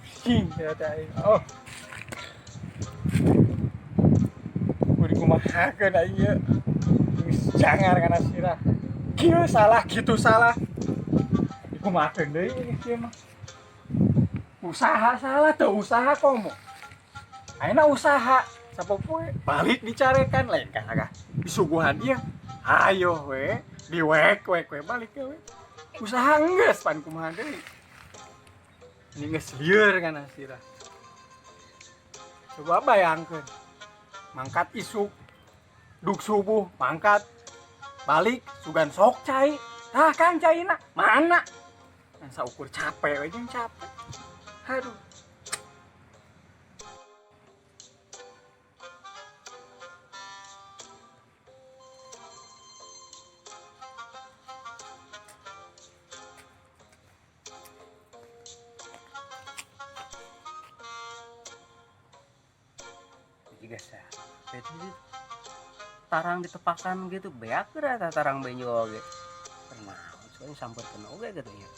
Pusing ya teh aing. Oh. Kudu kumahakeun aing ieu. Geus jangar kana sirah. Kieu salah, kitu salah. Dikumahakeun deui ini kieu mah. Usaha salah teu usaha komo. Ayeuna usaha sapopoe balik dicarekan lain kah disuguhan ieu. Ayo we, diwek wek we balik we. Usaha geus pan kumaha deui. Ini geus lieur kana sirah. Coba bayangkeun. Mangkat isuk, duk subuh, mangkat balik sugan sok cai. Tah kan caina mana? Ngan saukur capek we jeung capek. Aduh. Juga sih tarang ditepakan gitu beak geura tarang benjol ge. Pernah soalnya sampeurkeun oge gitu ya.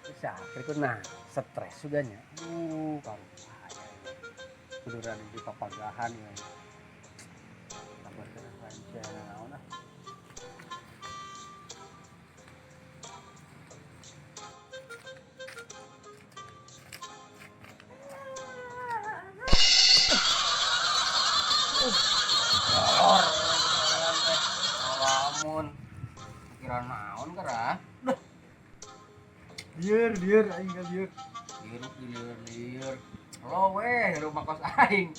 Bisa, nah stres juga nya. Karunya. Kudu rada di papagahan ya. Sampeurkeun rencana naon ah. Molor lamun kira naon kera. Duh, Lieur lieur aing ka lieur. hirup lieur lieur. Lo weh rumah kos aing.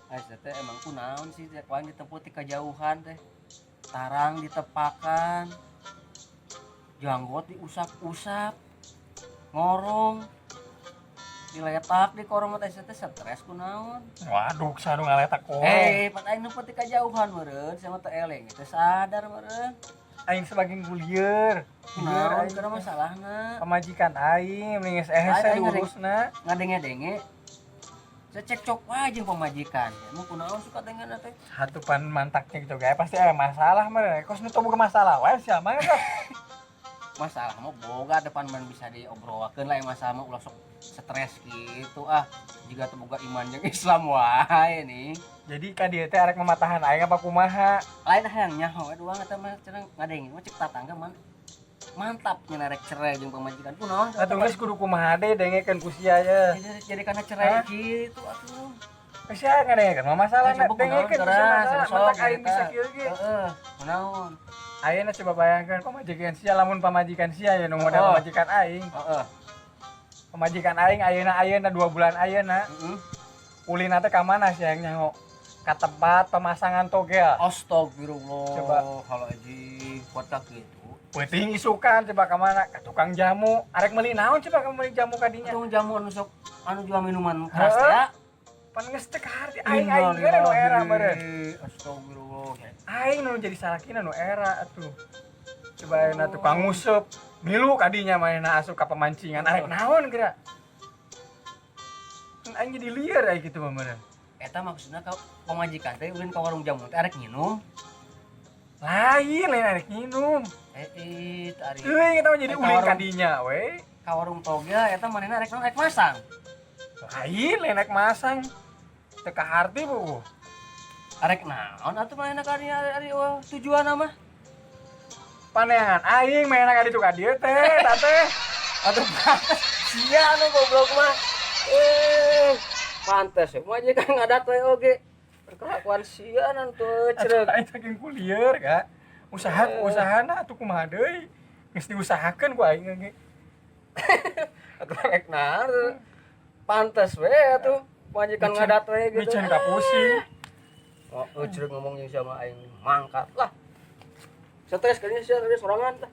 Asa teh emang kunaon sih teh kuaing ditempuh ti kajauhan teh. Tarang ditepakan. Janggot diusap-usap. Ngorong. Diletak di korong teh teh stres kunaon. Waduh, sanu ngaletak korong. Eh, pan aing nempo ti kajauhan meureun, sama teh eleng teh sadar meureun. Aing sebagai gulieur. Lieur Kunaon aing kana masalahna? Pamajikan aing mending geus hese Aing diurusna. Ngadenge-denge. Saya cekcok wae jeung pamajikan. Emang kunaon suka dengan teh? Hatupan mantaknya gitu gae pasti aya masalah meureun. Kos nu teu boga masalah wae sia mah sok. Masalah mah boga depan man bisa diobrolkeun lah masalah mah ulah sok stres gitu ah. Jika teu boga iman jeung Islam wae nih. Jadi ka dieu teh arek mematahan aing apa kumaha? Lain hayang nyaho we doang eta mah cenah ngadenge mah cek tatangga man. Mantap nya rek cerai jeung pamajikan kunaon. Atuh geus kudu kumaha deui dengekeun ku sia ye. Jadi kana cerai gitu atuh. Geus sia ngadengekeun mah masalahna Coba kunaon dengekeun ku sia geura, masalah sok mantak aing eta. bisa kieu ge. Heeh, kunaon. Ayeuna coba bayangkeun pamajikan sia lamun pamajikan sia ye nu model Heeh. pamajikan aing. Heeh. Pamajikan aing ayeuna ayeuna 2 bulan ayeuna. Heeh. Ulina teh ka mana sia yang nyaho? Ka tempat pemasangan togel. Astagfirullah. Coba. Kalau aji kuat ka kitu. Peuting isukan coba ka mana? Ka tukang jamu. Arek meuli naon coba ka meuli jamu ka dinya? Tukang jamu anu sok anu jual minuman keras teh ya. Pan geus teu kaharti aing aing ge nu era meureun. Astagfirullah. Aing nu jadi salakina nu era atuh. Coba ayeuna tukang nguseup milu ka dinya manehna asup ka pemancingan arek naon geura? Kan aing jadi lieur aing kitu mah meureun. Eta maksudna ka pamajikan teh ulin ka warung jamu teh arek nginum. Lain lain arek nginum. Eh, ari. Euy eta mah jadi Eta ulin ka warung- dinya we. Ka warung togel eta manehna arek naon arek masang. Lain lain arek masang. Teu kaharti bu. Arek naon atuh manehna ka dinya ari tujuanna mah? Paneangan aing manehna ka ditu ka dieu teh eta teh. Atuh sia anu goblok mah. Eh, pantes ya majikan ngadat we oge. Kelakuan sia nanti cereg. Aing saking kulieur ka. Usaha usahana atuh kumaha deui? Geus diusahakeun ku aing ge. Atuh rek naon. Pantes we atuh majikan ngadat we gitu. Micen ka pusing. Oh, cereg ngomong jeung sama aing mangkat lah. Stres kayaknya sia tadi sorangan tah.